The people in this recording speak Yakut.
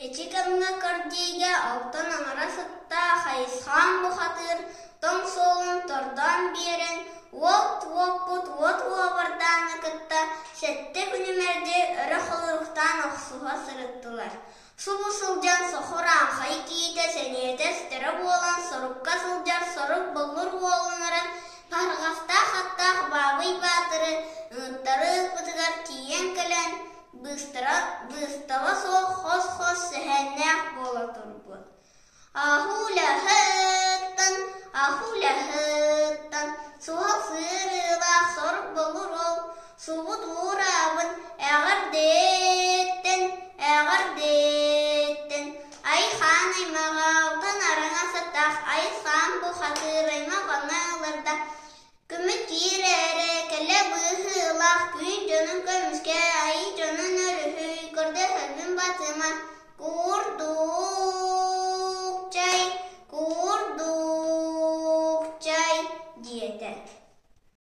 Ити кэмҥэ Гордейга алтан аҥара сыттаах Айысхаан бухатыыр тоҥ суолун тордоон биэрэн, уот уоппут уот уобардааны кытта сэттэ күнүмэрди өрө холоруктаан охсуһа сырыттылар. Субу сылдьан Сохураахай киитэ сэниэтэ эстэрэ буолан сорукка сылдьар сорук боллур уолунарын Парҕастаах аттаах Баабый Баатыры ыҥыттарыы ыыппытыгар тиийэн кэлэн быыстала суох хос-хос сэһэннээх буола турбут. Аһуулаһыттан, аһуулаһыттан суһал сыырыылаах сорук болур ол, субут уураабын эҕэрдээттэн, эҕэрдээттэн, Айхаан аймаҕа алтан араҥас аттаах Айысхаан бухатыыр аймах онно ылырда Көмүс киирэрэ кэлэ быһыылаах күн дьонун көмүскэ, айыы дьонун өрүһүй, көрдөһөбүн батыма, куурдуу.